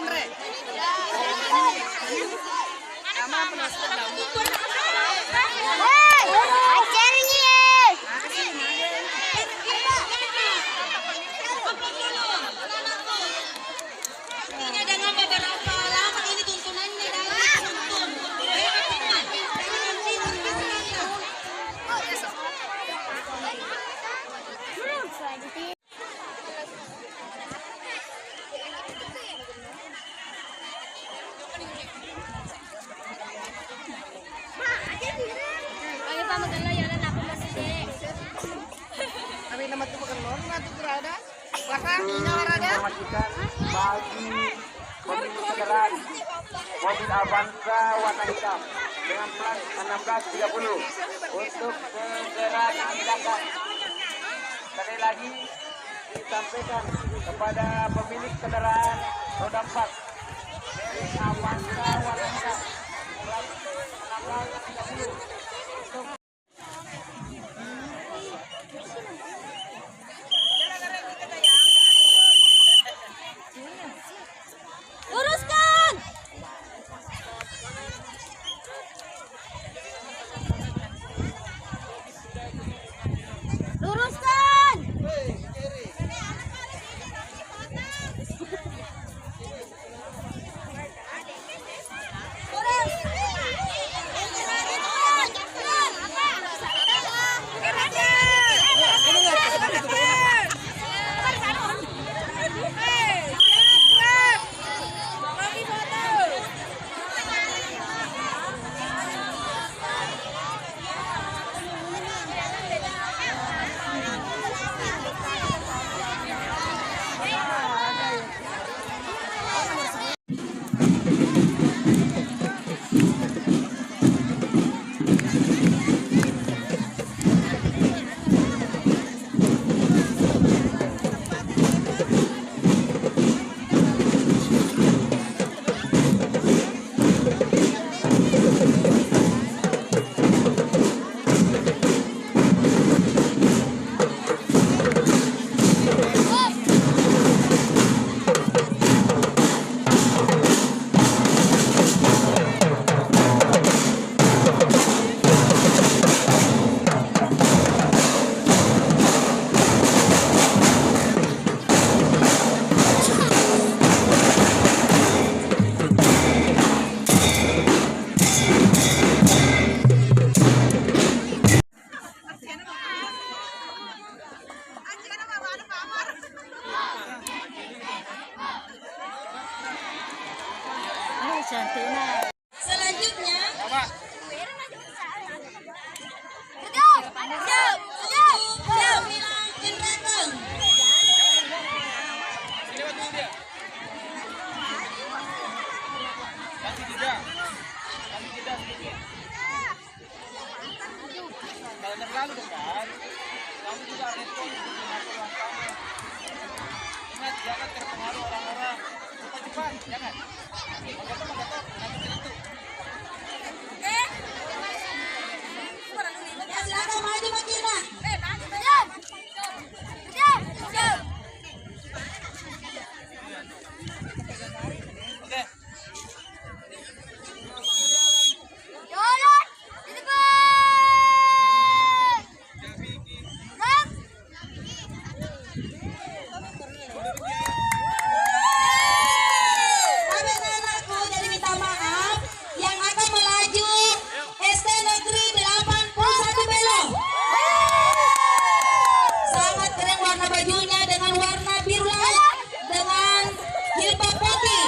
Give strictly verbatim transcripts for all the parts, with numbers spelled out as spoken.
Hei, ajarin ye. Artinya dengan beberapa lama ini tuntunannya dalam menuntun. Kami nama tu bukan lori, nah, tu berada. Informasikan bagi pemilik kendaraan mobil Avanza warna hitam dengan plat enam belas tiga puluh untuk segera dihilangkan. Sekali lagi disampaikan kepada pemilik kendaraan roda empat merek Avanza warna hitam, plat enam belas tiga puluh untuk Luruskan! Luruskan! Selanjutnya, Kalau terlalu dekat, kamu juga repot untuk mengatur langkahmu. Ingat, jangan terpengaruh orang-orang. Cepat-cepat, jangan. Menggetok, menggetok, nanti terjatuh. Ya, silakan maju, Mbak Kina. Oke. Jadi minta maaf, yang akan melaju S D Negeri delapan puluh satu Belo. Sangat keren warna bajunya dengan warna biru laut dengan jilbab putih.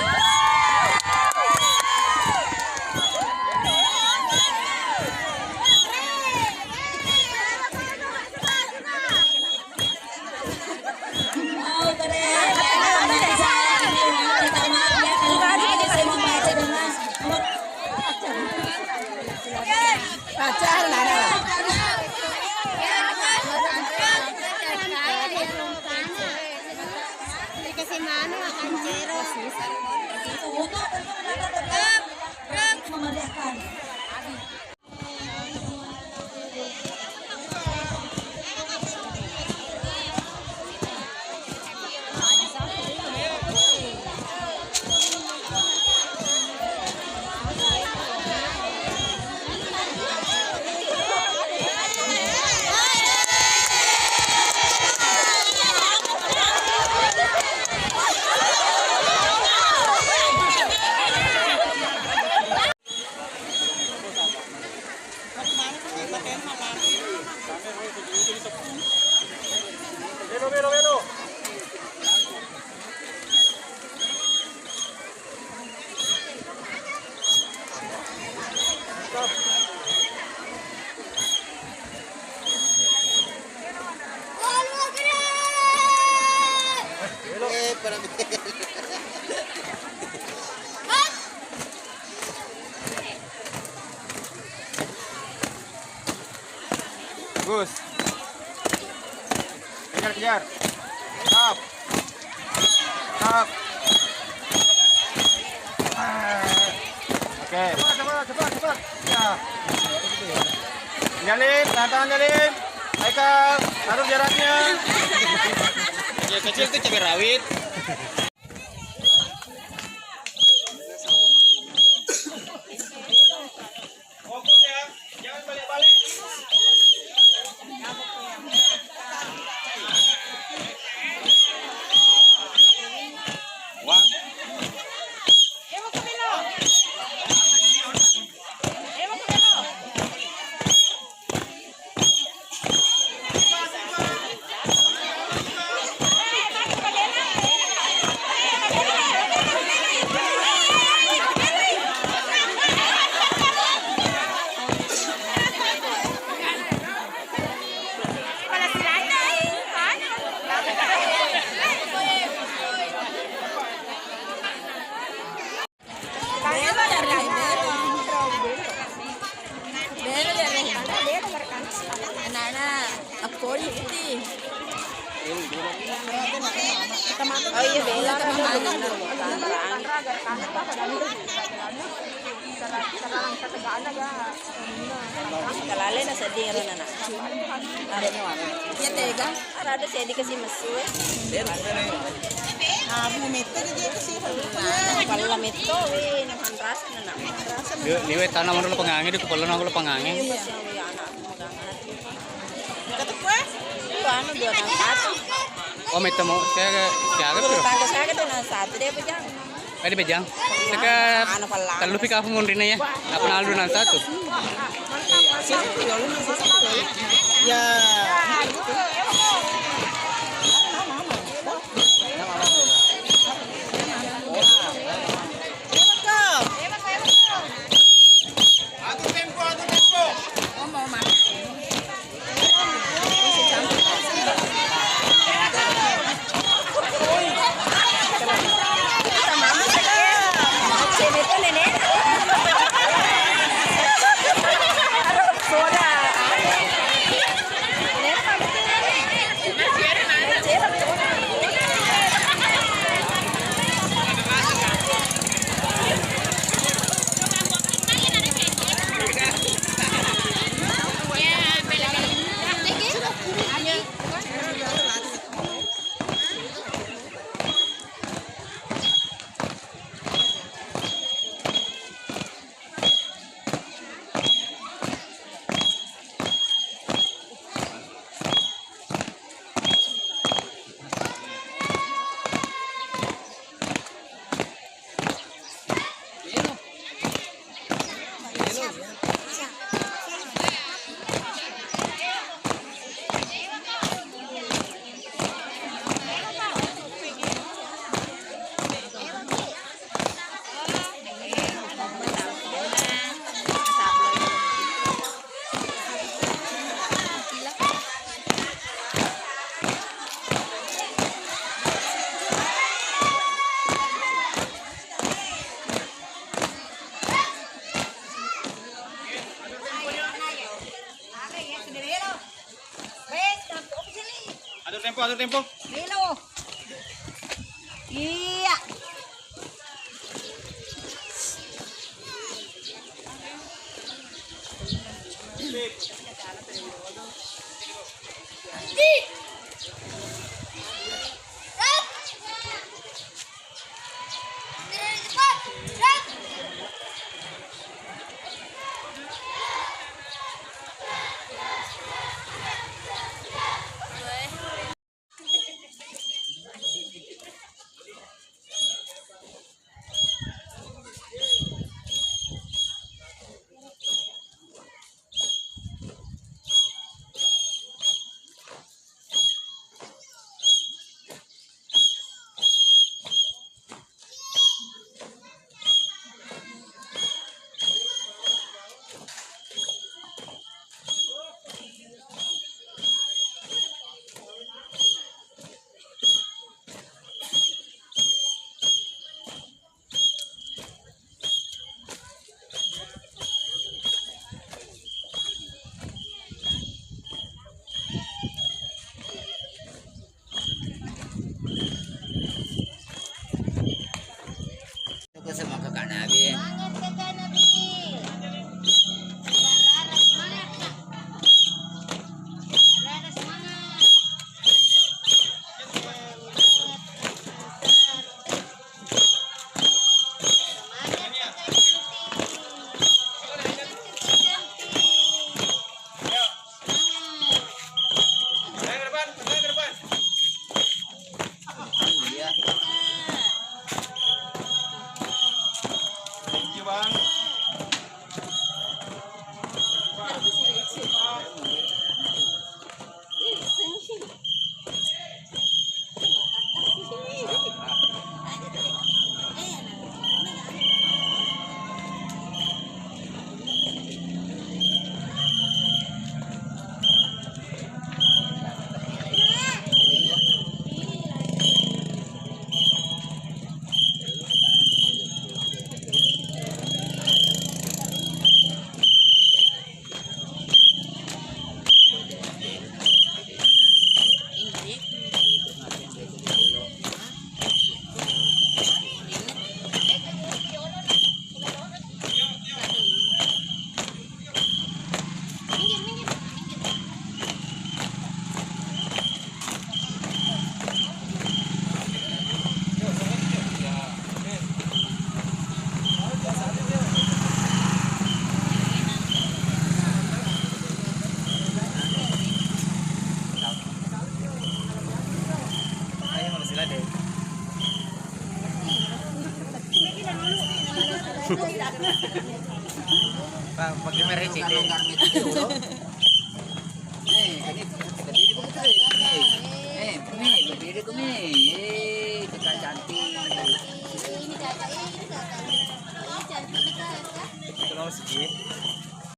Mau keren. Minta maaf ya kalau kemarin saya membaca dengan Pacar, Nana. Dikasih manu makan jeruk. Memeriahkan. Gus. Kejar, kejar. Stop. Stop. Oke. Cepat, cepat, cepat, cepat. Ya. Jalin, tahan-tahan, Jalin. Haikal, atur jaraknya. Yang kecil tuh cabai rawit. Fokus ya, jangan balik-balik. Uang. Anak-anak, apa ni? Oh iya, bela. Kalale na sedih ro nana. Iya tega. Arado sedih kasi messu. Abu metto di dia kasi. Palla metto, wih, na panrasa nana. Liwe tanah mana lo pengange, di kepala nang lo pengange. Iya, anak aku megang. Kata kue? Itu anu dua enam satu. Oh, metto mau saya, saya. Tanggal saya kata enam satu dia pejang. Eh, di Pejang. Dekat tellu pika apa munrina ya? Apa nalu nan satu? Ya. Atur tempo, atur tempo. Atur tempo, atur tempo. Iya. Pakai merek sih.